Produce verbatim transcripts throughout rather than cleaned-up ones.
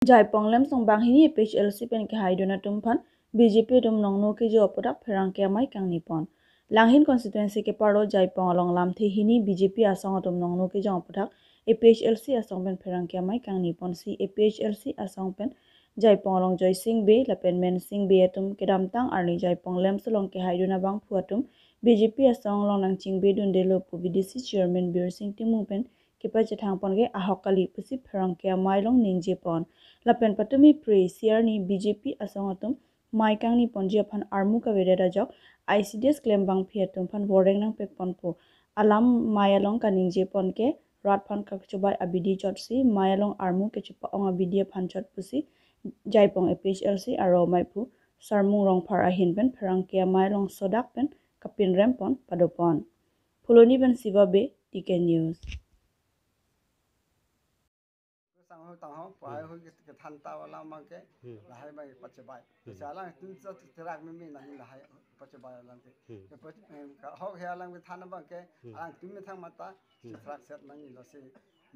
Jaipong lamsong banghini A P H L C pen kehaidun atum aphan B J P atum nongno kejo aphuthak pherangke amei kangni pon. Langhin constituency keparo Jaipong along lamthe hini B J P asong atum nongno kejong aphuthak A P H L C asong pen pherangke amei kangni ponsi A P H L C asong pen Jaipong along Joysing Bey lapen Mensing Bey atum kedamtang arni Jaipong lamsong along kehaidun abangphu atum B J P asong along nangchingbedundelo pu V D C chairman Birsing Timung pen kepachethang pon ke ahok kali pusi pherangke amei along ningje pon. Lapen patumi phre isi arni B J P asong atum mei kangni ponji aphan armu kavedet ajok I C D S klembangpi atum aphan warrant nangpek ponpo. Alam mei along kaningje pon ke rat aphan kachobai abidi chotsi mei along armu kechepa-ong abidi aphan chot pusi Jaipong A P H L C aro meiphu Sarmung Rongphar ahin pen pherangke amei along sodak pen kapinrem pon pado pon. Phuloni pen Siva Bey, T K News. Sang ho tang ho, pai ho ke, kethan ta alam abang ke, Hmm. lahai abang pachebai. Hmm. Sa alangtum sa terak mimi nahi lahai pachebai alam ke. Hmm. Ke pach-, em, ka ho he alam kethan abang ke, Hmm. alangtum methang mata, Hmm. terak set nangji lasi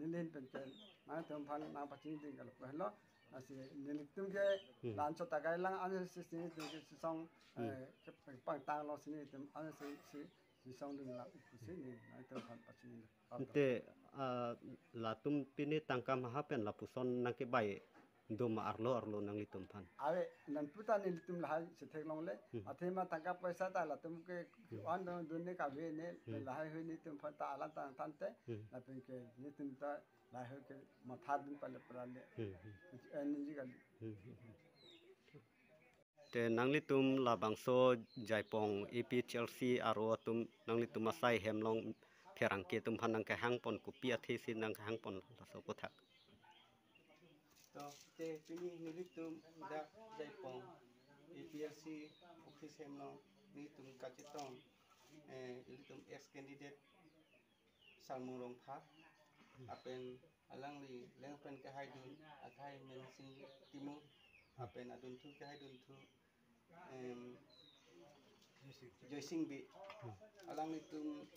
nelihin pen ke, nangtum aphan nangpachini ding kalo pu henlo, lasi nelitum ke Hmm. lan chot tagai lang an si si tum ke sisong, Hmm. eh, ke pangtanglo si nelitum an si si sisong ding lang si ni, nangtum aphan pachini. Ante, ah, latum pine tangka maha pen lapuson nangkebai doma arlo arlo nanglitum aphan. Ave, nangputa nelitum lahai si theklongle, Hmm. athema tangka paisa ta latum ke Hmm. wan dun dun ne kave ne, Hmm. lahai hui nelitum aphan ta alam tang tangte, Hmm. lapen ke nelitum ta lahai hui ke matha dun pale prale. Hmm, hmm. Eh, niji kali. Hmm, hmm, hmm. Te nanglitum labangso Jaipong A P H L C aro atum nanglitum asai hem along pherangke atum aphan nangkehang pon kopi athe si nangkehang pon laso aphuthak. To, te pini nelitum dak Jaipong A P H L C office hem along nelitum kachetong, eh, nelitum ex candidate Sarmung Rongphar, lapen alangli leng pen kehaidun akhai Mensing Timung, lapen adunthu kehaidun thu, em, Joysing Bey. Alanglitum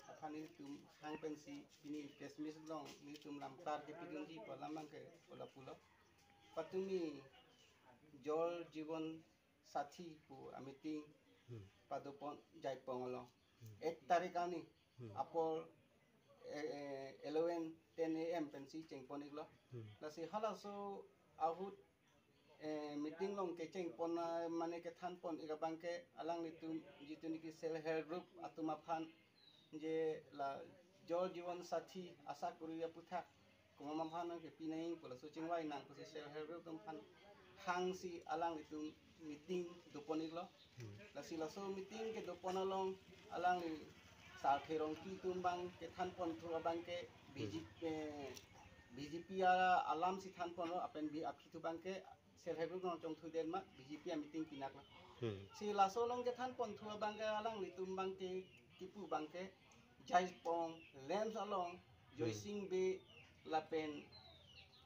aphan nelitum hang pensi pini press meet along nelitum lamklar kepidunji pu alam abang ke ula pulo. Patumi Jal Jeevan Sathi pu ameeting Hmm. pado pon Jaipong along. Hmm. Ek tarik arni Hmm. apor, eh, eh, eleven ten A M pensi cheng pon iklo. Hmm. Lasi halaso ahut, eh, meeting along kecheng pon, ah, mane kethan pon ik abang ke alanglitum jitu niki self help group atum aphan je la Jal Jeevan Sathi asa kori aphuthak komat aphan nangkepi nangji pu laso chingvai nang pusi self help group atum aphan hangsi alanglitum meeting do pon iklo. Hmm. Lasi laso meeting kedo pon along alangli Sarthe Rongpi atum abang kethan pon thu abang ke B J P, Hmm. eh, B J P a-, alam si than ponlo lapen bi aphi thu abang ke self help group nangchongthu det ma B J P ameeting pinaklo. Hmm. Si laso along kethan pon thu abang ke alanglitum abang ke kipu abang ke Jaipong lamsong along Hmm. Joysing Bey lapen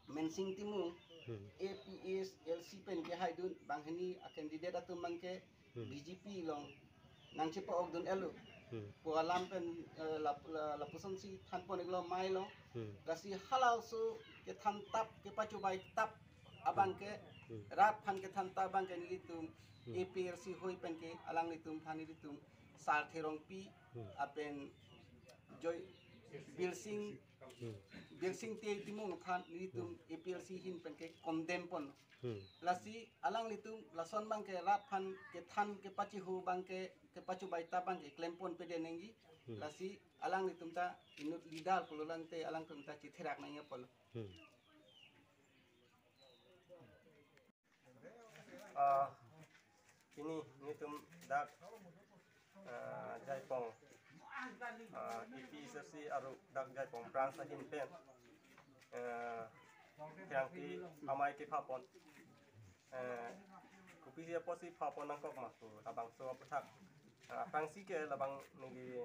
Mensing Timung Hmm. A P H L C pen kehaidun banghini a candidate atum abang ke Hmm. B J P along nangchepa-ok dun-etlo. Hmm. Pu alam pen, eh, lap-, la-, lapusonsi than pon iklo mei along. Hmm. Lasi halaso kethan tap kepachobai tap abang ke Hmm. rat aphan kethan tap abang ke nelitum Hmm. A P H L C hoi pen ke alanglitum aphan nelitum Sarthe Rongpi Hmm. lapen Joy Birsing Hmm. Birsing Te Timung aphan nelitum Hmm. A P H L C ahin pen ke condemn pon. Hmm. Lasi alanglitum lason abang ke rat aphan kethan kepachihu abang ke kepachobai tap abang ke klem pon pede nangji. Hmm. Lasi alanglitum ta inut leader pulo lang te alangtum ta chetherak nangji apotlo. Hmm. Ah, pini nelitum dak, ah, Jaipong, ah, A P H L C aro dak Jaipong branch ahin pen, ah, pherangke amei kepha pon, ah, kopisi apotsi pha pon nangkok ma pu labangso aphuthak, ah, aphrangsi ke labang neli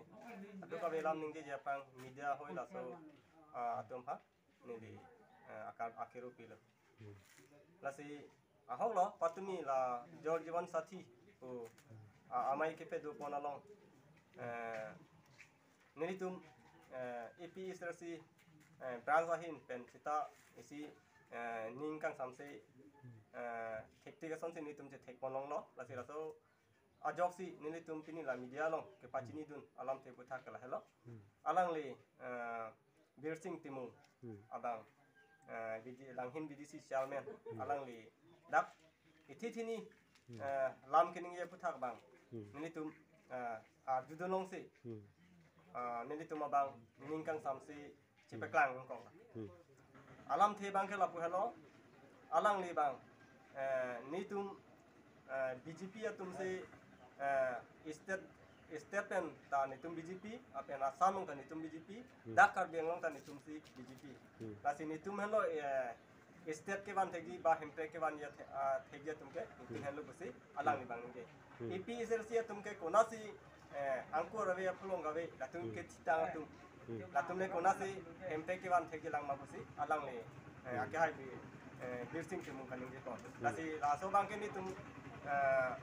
aduk avelam ningjeji aphrang media hoi laso, ah, atum aphan neli, eh, akar akiru pilo. Hmm. Lasi ahoklo patumi la Jal Jeevan Sathi pu, ah, amei kepedo pon along, eh, nelitum, eh, A P H L C, eh, branch ahin pen seta isi eh, ning kangsamse, eh, thektik asonsi netum chethekpon longlo, lasi laso ajoksi nelitum pini la media along kepachinidun alamthe aputhak ke lahelo. Hmm. Alangli, eh, Birsing Timung Hmm. abang, eh, B D, Langhin B D C chairman, Hmm. alangli dak ithi thini, Hmm. eh, lam keningje aputhak abang Hmm. nelitum, eh, arjudun longsi, Hmm. eh, nelitum abang ning kangsamsi chepeklang nangkok. Hmm. Alamthe abang ke lapu helo, alangli abang, eh, netum, eh, B J P atumsi, eh, state, state pen ta netum B J P, lapen Assam along ta netum B J P, Hmm. dak Karbi Anglong ta netumsi B J P. Hmm. Lasi netum helo, eh, state kevan thekji ba hemprek kevan ya the-, ah, thekji atum ke, netum Hmm. helo pusi, alangli abang ningje. Hmm. A P H L C atum ke konatsi, eh, angkur ave, apulong ave, latum Hmm. ke thitang atum. Hmm. Latum le konatsi hemprek kevan thekji lang ma pusi, alangli, eh, Hmm. ake hai bi, eh, Birsing Timung kaningjepon. Hmm. Lasi laso abang ke netum, eh,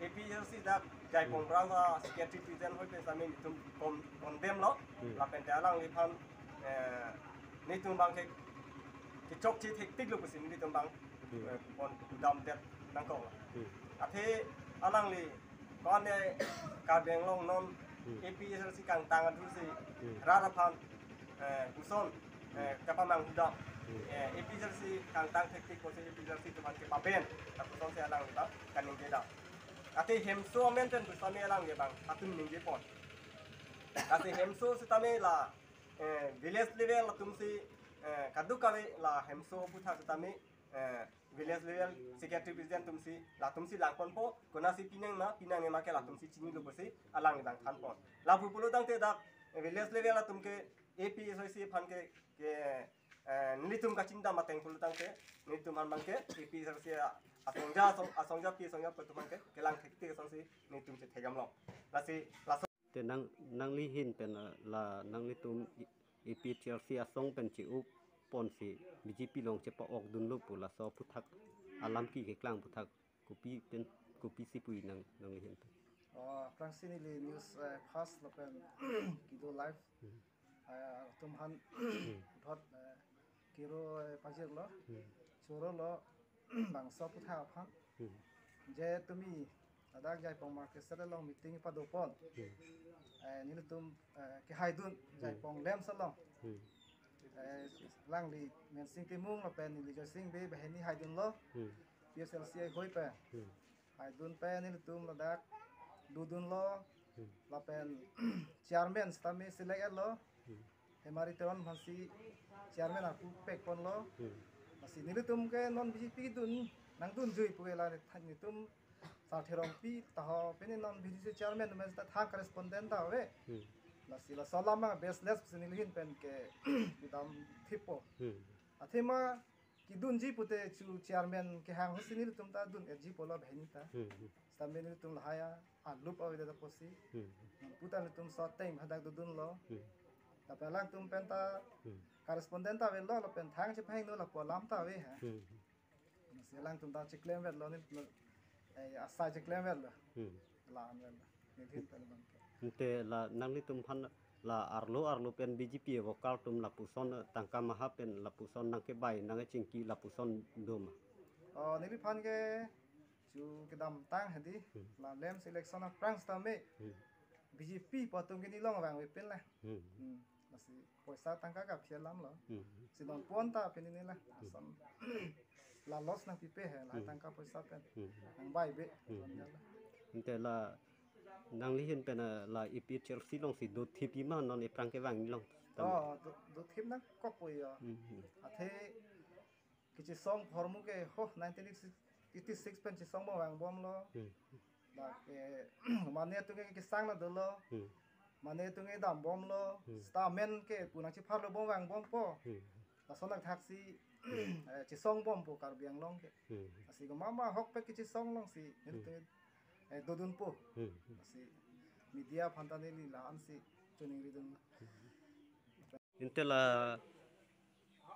A P H L C dak Jaipong Hmm. branch a secretary president hoi pen sami netum kon-, condemn lo, Hmm. lapen te alangliphan, eh, netum abang ke kechokche thektik lo pusi netum abang, Hmm. eh, kon-, damdet nangkok. Hmm. Athe alangli kone Karbi Anglong non Hmm. A P H L C kangtang adursi Hmm. rat aphan, eh, koson, eh, kapamanghu dam. Hmm. Eh, A P H L C kangtang thektik pusi A P H L C atum aphan kepapen, ta kosonsi alangli abang kaningje dam. Athe hemso amen pen pusitame alangli abang atum ningjepon. Lasi hemso sitame la, eh, village level atumsi, eh, kadokave la hemso aputhak sitame, eh, village level secretary president atumsi, latumsi langponpo, konatsi pinang ma, pinang ma ke latumsi chinilo pusi, alangli abang thanpon. Lapu pulo tangte dak, eh, village level atum ke A P H L C aphan ke, ke, eh, nelitum kachingdam ateng pulo tangte, netum aphan abang ke A P H L C a-, asongja, asong-, asongjapi, asongjapo atum aphan ke, kelang thektik asonsi, netum chethekdam lo. Lasi, laso Te nang, nangli ahin pen, eh, la nanglitum A P H L C asong pen che-o ponsi B J P along chepa-okdunlo pu laso aputhak alam keklang aputhak kopi pen, kopisi pu-i nang, nangli ahin pen? Oh, aphrangsi neli news, eh, fast lapen kedo live. Hmm. Eh, atum aphan Hmm. thot, eh, kero, eh, pajirlo. Hmm. Chorolo bangso aputhak aphan. Hmm. Je tumi ladak Jaipong market shed along meeting padopon. Hmm. Eh, nelitum, eh, kehaidun Hmm. Jaipong LAMPS along. Hmm. Eh, alangli Mensing Timung lapen neli Joysing Bey banghini haidunlo. Hmm. P S L C ahoi pen. Hmm. Haidun pen nelitum ladak dodunlo. Hmm. Lapen chairman sitame select etlo. Hmm. Hemari Teron aphansi chairman arpu pekponlo. Hmm. Lasi nelitum ke non B J P dun, nangdunjui pu ke la than netum Sarthe Rongpi taho pini non B D C chairman atum ta thang correspondent ta ave. Hmm. Lasi laso alam abang baseless pusi neli ahin pen ke kedam thippo. Hmm. Athema kedunji pute chu chairman kehang ahutsi nelitum ta dun-etji pulo banghini ta. Hmm, hmm. Sitame nelitum lahai alup avedet apotsi. Hmm. Puta nelitum so ateng hadak dodunlo. Hmm. Lapen alangtum pen ta Hmm. correspondent ta avelo lapen thang chepahingno lapu alam ta ave ha. Hmm. Lasi alangtum ta cheklemvetlo nelitum, eh, asai cheklemvetlo. Hmm. La-an vetlo. Neli ahin pen abang ke. Ante la nanglitum aphan la arlo arlo pen B J P worker atum lapuson tangka maha pen lapuson nangkebai nangkechingki lapuson do ma? Oh, neliphan ke chu kedamtang hedi, Hmm. la LAMPS election aphrang sitame Hmm. B J P pu atum ke neli along vangvepin la. Hmm. Hmm. Lasi poisa tangka kaphi alamlo. Hmm. Si non pon ta pini neli la. Hmm. Ason la loss nangpipe he, la Hmm. tangka poisa pen. Hmm. Nangbai be. Hmm. Ante la nangli ahin pen, eh, la A P H L C alongsi dothip-i ma non ephrang kevangji along? Oh, do, dothip nangkokpo yo. Hmm, hmm. Athe kechesong ahormu ke ho nineteen eighty-six pen chesong bom vangbomlo. Hmm. Dak, eh, mane atum ke kesang na dolo. Hmm. Mane atum ke dambomlo. Hmm. Sita amen ke pu nangchepharlo bom vangbompo. Hmm. Lason athaksi, Hmm. eh, chesong bompo Karbi Anglong ke. Hmm. Lasi komat ma ahokpet kechesong alongsi Hmm. nelitum, eh, dodunpo. Hmm. Lasi media aphan ta neli la-ansi choningridun. Ante la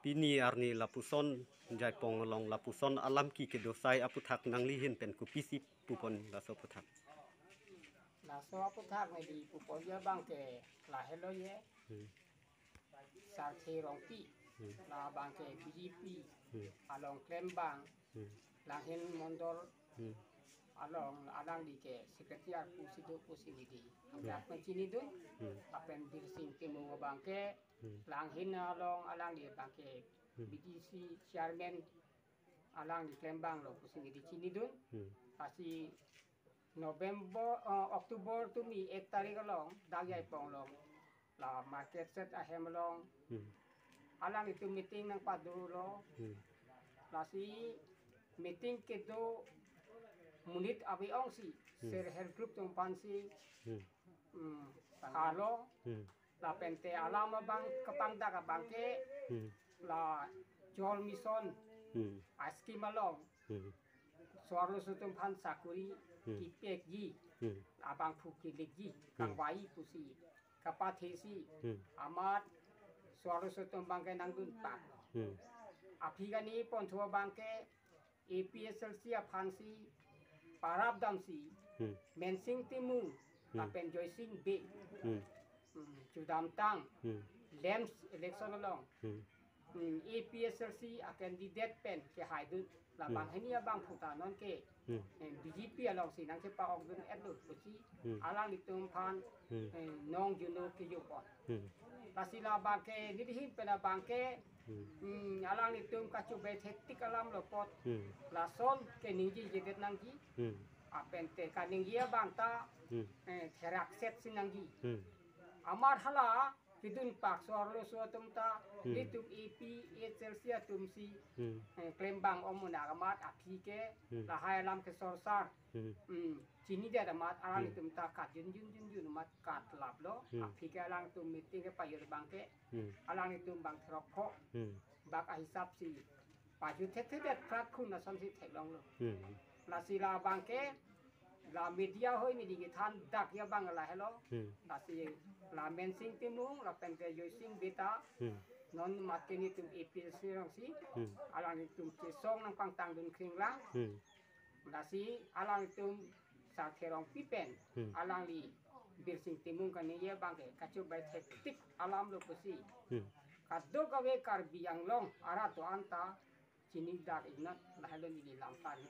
pini arni lapuson Jaipong along lapuson alam ke kedosai aputhak nangli ahin pen kopisi pupon laso aputhak? Laso aputhak neli pupon abang ke lahelo ye. Hmm. Sarthe Rongpi. Hmm. Labang ke B J P Hmm. along klembang, Hmm. Langhin Mondol Hmm. along alangli ke secretary arpu si do pusi neli Hmm. amat chinidun, Hmm. lapen Birsing Timung abang ke Hmm. Langhin along alangli abang ke Hmm. B D C chairman alangli klembanglo pusi neli chinidun. Hmm. Lasi November, eh, October tumi ek tarik along, dak Jaipong along, la market shed ahem along, Hmm. alanglitum meeting nangpadulo. Hmm. Lasi meeting kedo monit ave ongsi, Hmm. self help group atum aphansi, Hmm. hmm, halo, Hmm. lapente alam abang kepangdak abang ke, Hmm. la Jal Mission Hmm. a-scheme along, Hmm. so-arloso atum aphan sakori Hmm. kipikji, Hmm. abangphu kilikji, Hmm. kangvai pusi, kapathesi, Hmm. amat so-arloso atum abang ke nangdunpak. Hmm. Aphi kani ponthu abang ke A P H L C aphansi parap damsi, Hmm. Mensing Timung, Hmm. lapen Joysing Bey, Hmm. hmm, chudamtang, Hmm. LAMPS election along, Hmm. hmm, A P H L C a-candidate pen kehaidun, la Hmm. banghini abangphu ta nonke, Hmm. eh, B J P alongsi nangchepa-okdun-etlo pusi, Hmm. alanglitum aphan, Hmm. eh, nong juno kejopon. Hmm. Lasi labang ke, neli ahin pen abang ke, Hmm. hmm, alanglitum kachobai thektik alamlo apot. Hmm. Lason keningjejedet nangji. Hmm. Lapente kaningje abang ta, Hmm. eh, therak setsi nangji. Hmm. Amat hala kedunpak so-arloso atum ta, Hmm. nelitum A P H L C atumsi, Hmm. eh, klembang omunak amat aphi ke, Hmm. lahai alam kesorsar. Hmm. Hmm. Chinidet amat Hmm. alanglitum ta kajun jun jun jun amat katlaplo. Hmm. Aphi ke alangtum meeting kepajut abang ke, Hmm. alanglitum bang throk pho. Hmm. Bak ahisapsi pajut thekthedet phrat khun asonsi theklonglo. Hmm. Lasi labang ke, la media hoi neli kethan dak abang lahelo. Hmm. Lasi la Mensing Timung, lapente Joysing Bey ta, Hmm. non mat ke nelitum A P H L C alongsi, Hmm. alanglitum chesong nangpangtangdun kring lang. Hmm. Lasi alanglitum Sarthe Rongpi pen, Hmm. alangli Birsing Timung kaningje abang ke kachobai thektik alamlo pusi, Hmm. kadokave Karbi Anglong arat do-an ta chinidak iknat, lahelo neli lam tari.